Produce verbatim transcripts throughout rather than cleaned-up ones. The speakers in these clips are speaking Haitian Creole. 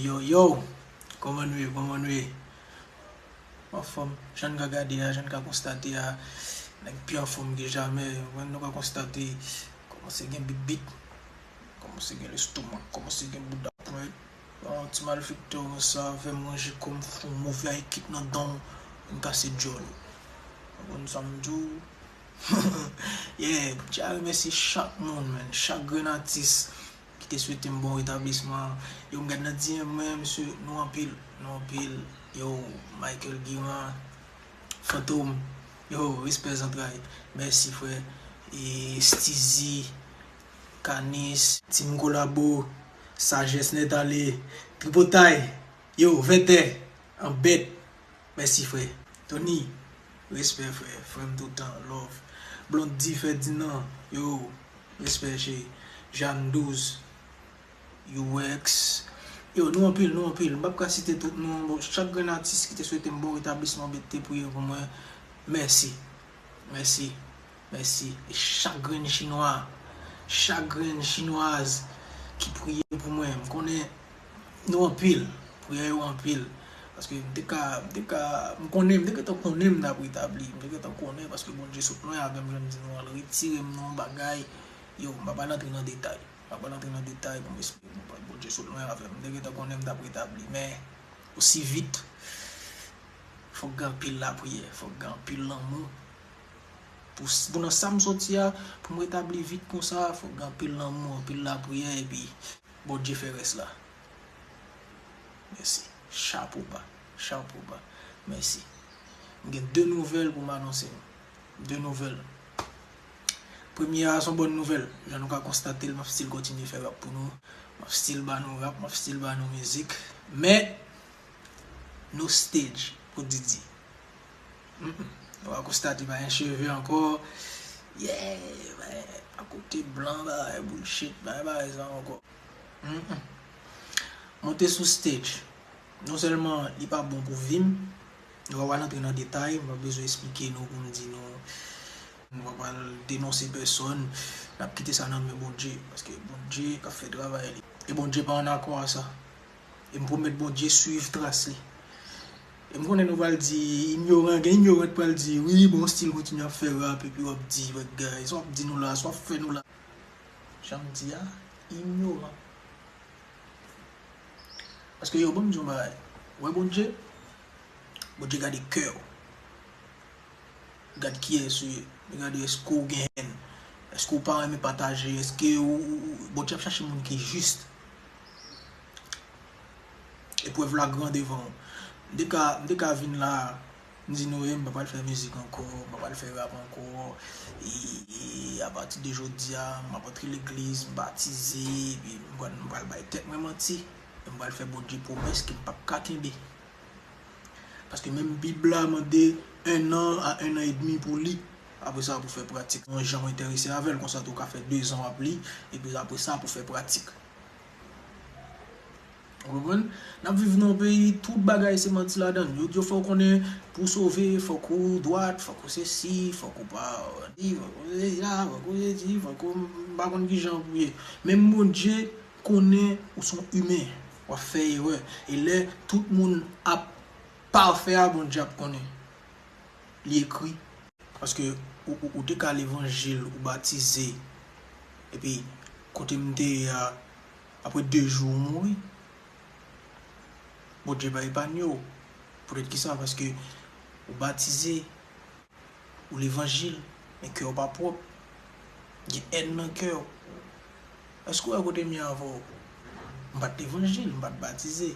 Yo, yo, kòman nou ye, kòman nou ye? Anfòm, jan n ka gade a, jan n ka konstate a, nèg pi anfòm ke jamè. Mwen, nou ka konstate, kòmanse gen bibit, kòmanse gen lestomak, kòmanse gen bouda pwent. Bon, ti malfektè konsa, fè m ranje kò m, fè yon move high kick nan dan w, vin kase djòl ou. Ou konprann sa m di w? Yeah, m tya remèsye chak moun, man, chak grenn atis ki te swete m bon retablisman. Yo, m gad nan D M mwen, mesye, nou anpil, nou anpil. Yo, Michael Guiran, Fantom, yo, respè zantray. Mèsi, frè. E Steezy, Kanis, Team Kolabo, Sajès Nèt Ale, Tripotay, yo, Vètè, Anbèt. Mèsi, frè. Tony, respè, frè. Frè m toutan, love. Blondy Ferdinand, yo, respè, cheri. Jeanne Douze, U X. Yo, nou anpil, nou anpil. M p ap ka site tout non. Bon, chak grenn atis ki te swete m bon retablisman, ki te priye pou mwen, mèsi. Mèsi. Mèsi. E chak grenn chinwa, chak grenn chinwaz ki priye pou mwen, m konnen nou anpil, priyè yo anpil. Paske m te ka, m te ka, m konnen, m te gentan konnen m t ap retabli, m te gentan konnen, paske Bondye sot lwen avè m, jan m di nou an, l retire m nan yon bagay. Yo, m pa pral antre nan detay. M pa pral antre nan detay pou m esplike nou, Bondye sot lwen avè m. M te gentan konnen m t ap retabli, men osi vit, fòk gen anpil lapriyè, fòk gen anpil lanmou. Pou, pou nan sa m soti a, pou m retabli vit konsa, fòk gen anpil lanmou, anpil lapriyè, epi Bondye fè rès la. Mèsi. Chapo ba. Chapo ba. Mèsi. M gen de nouvèl pou m anonse nou. De nouvèl. Premye a, se yon bòn nouvèl. Jan nou ka konstate l, m ap still kontinye fè rap pou nou. M ap still ba nou rap, m ap still ba nou mizik. Men, no stage pou Didi. Mm, mm. Nou va konstate pa gen cheve ankò. Yeah, men, akote blan, bagay bullshit, bagay, bagay sa ankò. Mm, mm. Monte sou stage. Non sèlman li pa bon pou vi m, nou pa pral antre nan detay, m pa bezwen esplike nou pou m di nou, nou pa pral denonse pèsòn, n ap kite sa nan men Bondye, paske Bondye k ap fè travay li. E Bondye pa an akò a sa. E m pwomèt Bondye swiv tras li. E m konnen nou pral di, inyoran, gen inyoran k pral di, wi, bon, still kontinye ap fè rap, epi w ap di, bagay, sa w ap di nou la, sa w ap fè nou la. Jan m di a, inyoran. Paske yo, ban m di yon bagay. Ou wè Bondye? Bondye gade kè w. Gad kiyès ou ye. Li gade èske w gen hèn. Èske w pa renmen pataje. Èske ou, ou, ou, Bondye ap chache moun ki jis. Eprèv la gran devan w. M te ka, m te ka vin la, m di nou, e, m pa pral fè mizik ankò, m pa pral fè rap ankò. E, e apati de jodi a, m ap antre legliz, m batize, epi m pral, m pral bay tèt mwen manti. E m pral fè Bondye pwomès ke m p ap ka kenbe. Paske menm Bib la mande un an a un an et demi pou li. Apre sa, pou fè pratik. Yon jan w enterese avè l, konsa tou w ka fè dezan w ap li, epi apre sa, pou fè pratik. Ou konprann? N ap viv nan yon peyi, tout bagay se manti ladan l. Yo di w fò w konnen, pou w sove, fòk ou dwat, fòk ou sesi, fòk ou pa di, fòk ou sesi la, fòk ou sesi, fòk ou, m pa konn ki jan pou ye. Menm Bondye konnen ou se yon imen, w ap fè erè. E lè tout moun ap pafè a, Bondye ap konnen. Li ekri. Paske ou, ou, ou te ka levanjil, ou batize, epi kote m te ye a, apre de jou ou mouri. Bondye pa epanye w. Poutèt kisa? Paske ou batize, ou levanjil, men kè w pa pwòp. Gen hèn nan kè w. Èske w wè kote m ye avè w? M pa t levanjil, m pa t batize.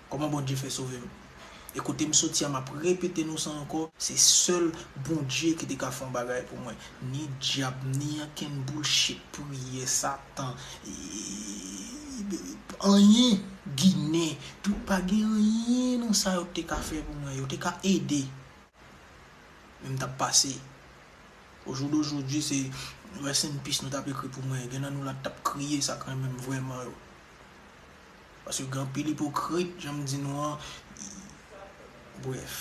Kòman Bondye fè sove m? E kote m soti a, m ap repete nou sa ankò, se sèl Bondye ki te ka fè yon bagay pou mwen. Ni dyab, ni ankenn bullshit, priyè, Satan, e, anyen, Ginen, tout, pa gen anyen nan sa yo te ka fè pou mwen. Yo te ka ede. Men m t ap pase. Au jour d'aujourd'hui, se rest in peace nou t ap ekri pou mwen. Gen nan nou la t ap kriye, sa k renmen m vrèman yo. Paske gen anpil ipokrit, jan m di nou an. Brèf.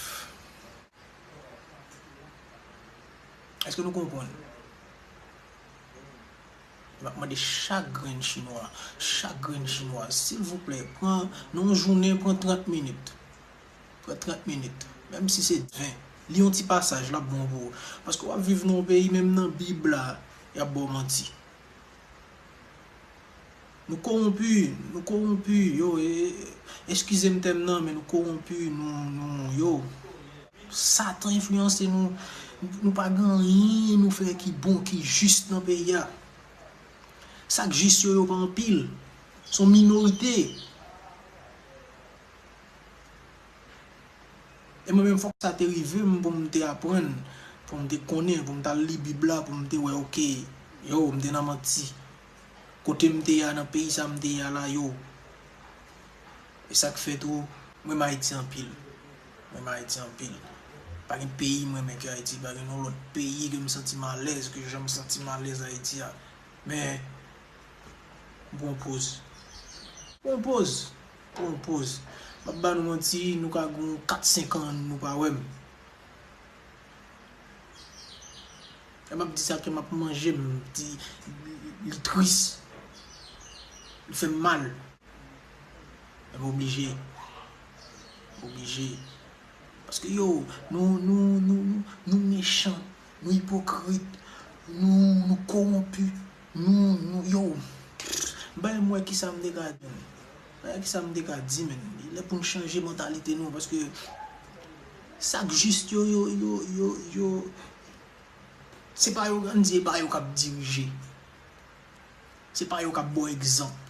Èske nou konprann? M ap mande chak grenn chinwa, chak grenn chinwa, silvouplè, pran, nan yon jounen, pran trant minit. Pran trant minit. Menm si se ven. Li yon ti pasaj, l ap bon pou ou. Paske w ap viv nan yon peyi, menm nan Bib la, y ap ba w manti. Nou kowonpi, nou kowonpi, yo, e, e, eskize m tèm nan, men nou kowonpi, nou, nou, yo. Satan enfliyanse nou, nou pa gen anyen nou fè ki bon, ki jis nan peyi a. Sa k jis yo, yo pa anpil. Se yon minorite. E mwen menm, fòk sa te rive m pou m te aprann, pou m te konnen, pou m t al li Bib la, pou m te wè, oke, yo, m te nan manti. Kote m te ye a, nan peyi sa m te ye a la, yo. E sa k fè tou, m renmen Ayiti anpil. M renmen Ayiti anpil. Pa gen peyi m renmen ke Ayiti, pa gen yon lòt peyi ke m santi m alèz, ke jan m santi m alèz Ayiti a. Men, m pran poz. Pran poz. Pran poz. M ap ba nou manti, nou ka gen kat, senk an, nou pa wè m. E m ap di sa ke m ap manje, m di, li tris. Li fè m mal. Men m oblije. M oblije. Paske yo, nou, nou, nou, nou, nou mechan, nou ipokrit, nou, nou kowonpi, nou, nou, yo. Bay m wè kisa m te ka di, men. Bay m wè kisa m te ka di, men. Li lè pou n chanje mantalite nou, paske sa k jis yo, yo, yo, yo, yo, se pa yo, ann di, e pa yo k ap dirije. Se pa yo k ap ba w egzanp.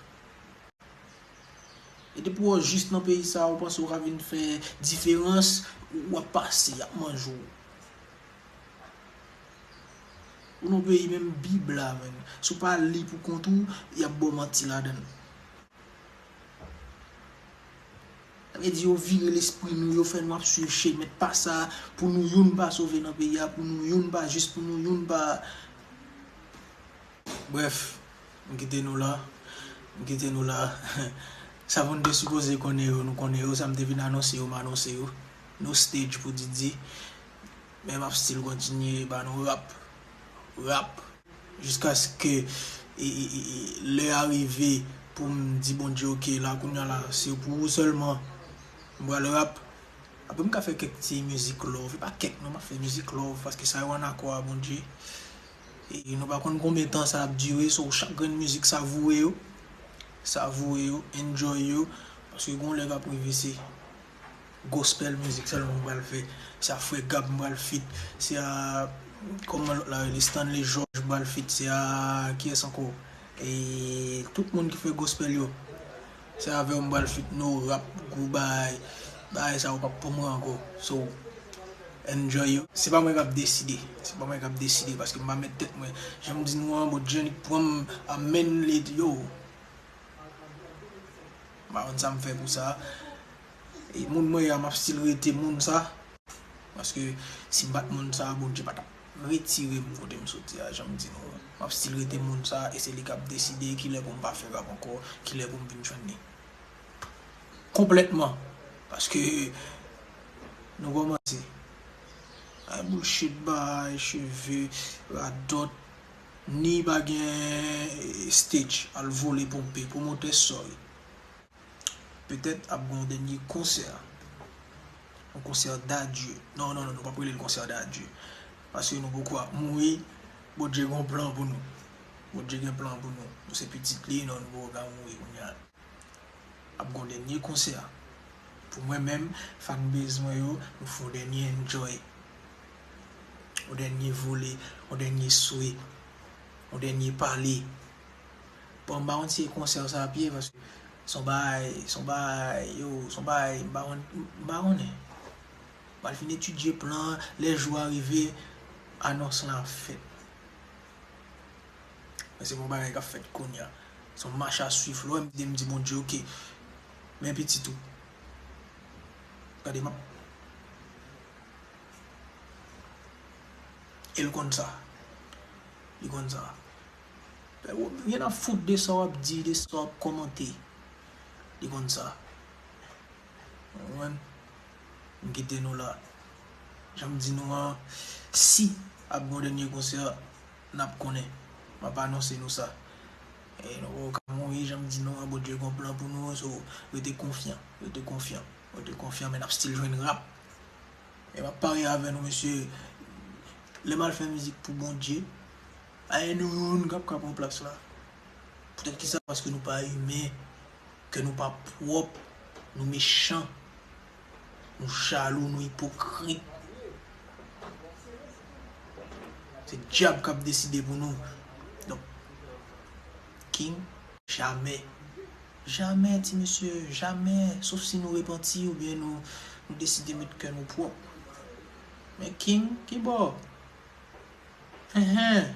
E depi w jis nan peyi sa a, ou panse w ka vin fè diferans, w ap pase, y ap manje w. Ou nan peyi menm Bib la, menm. Si w pa li pou kont ou, y ap ba w manti ladan l. Sa vle di yo vire lespri nou, yo fè nou ap swiv chemen pa sa, pou nou youn pa sove nan peyi a, pou nou youn pa jis, pou nou youn pa. Brèf, m kite nou la. M kite nou la. Sa moun te sipoze konnen yo, nou konnen yo. Sa m te vin anonse yo, m anonse yo. No stage pou Didi. Men m ap still kontinye ba nou rap. Rap. Jiskaske e, e, e, e, lè a rive pou m di Bondye, oke, la kounye a la, se pou ou sèlman m pral rap. Apre m ka fè kèk ti mizik love, e pa kèk non, m ap fè mizik love, paske sa yo ann akò a Bondye. E nou pa konn konbyen tan sa ap dire, so chak grenn mizik savourer yo, savourer yo, enjoy yo, paske gon lè k ap rive se gospel mizik sèlman m pral fè, se a Frè Gab m pral feat, se a, kòman lòt la rele, Stanley George m pral feat, se a, kiyès ankò? E tout moun ki fè gospel yo. Se avè w m pral feat, no rap, gwo bagay. Bagay sa yo p ap pou mwen ankò. So, enjoy yo. Se pa mwen k ap deside. Se pa mwen k ap deside paske m pa met tèt mwen. Jan m di nou an, Bondye annik pran m, amèn, li di yo. M pa konn sa m fè pou sa. E moun mwen ye a, m ap still rete moun sa. Paske si m pa t moun sa, Bondye pa t ap retire m kote m soti a, jan m di nou an. M ap still rete moun sa, e se li k ap deside kilè pou m pa fè rap ankò, kilè pou m vin jwenn li. Konplètman. Paske nou kòmanse. Ay bullshit, bay cheve, radòt, ni pa gen stage, al vole ponpe, pwomotè, sorry. Petèt ap gen yon dènye konsè. Yon konsè d'adieu. Non, non, non, nou p ap rele l konsè d'adieu. Paske nou poko ap mouri. Bondye gen yon plan pou nou. Bondye gen plan pou nou. Nou se pitit li, non, nou poko ka mouri kounye a. Ap gen yon dènye konsè. Pou mwen menm, fanbase mwen yo, nou fè yon dènye enjoy. Yon dènye vole, yon dènye swe, yon dènye pale. Bon, m pa konn si e konsè sa ap ye, paske se yon bagay, se yon bagay, yo, se yon bagay, m pa konn, m pa konnen. M pral fin etidye plan an, lè jou a rive, anons lan ap fèt. Men se pa yon bagay k ap fèt kounye a. Se yon mach a swiv, lè w wè m di, m di Bondye, oke, men pitit ou. Gade, m ap E l konn sa. Li konn sa. Ryen ap fout de sa w ap di, de sa w ap kòmante. Li konn sa. Ou konprann? M kite nou la. Jan m di nou an, si ap gen yon dènye konsè, n ap konnen. M ap anonse nou sa. E nou poko ka mouri, jan m di nou an, Bondye gon plan pou nou, so, rete konfyan, rete konfyan, rete konfyan, men n ap still jwenn rap. E m ap parye avè nou, mesye, lè m al fè mizik pou Bondye, pa gen nou youn k ap ka pran plas la. Poutèt kisa? Paske nou pa imen, kè nou pa pwòp, nou mechan, nou jalou, nou ipokrit. Se dyab k ap deside pou nou. Donk, King, jamè. Jamè, ti mesye, jamè. Sof si nou repanti oubyen nou, nou deside met kè nou pwòp. Men King, ki bò? Enhen.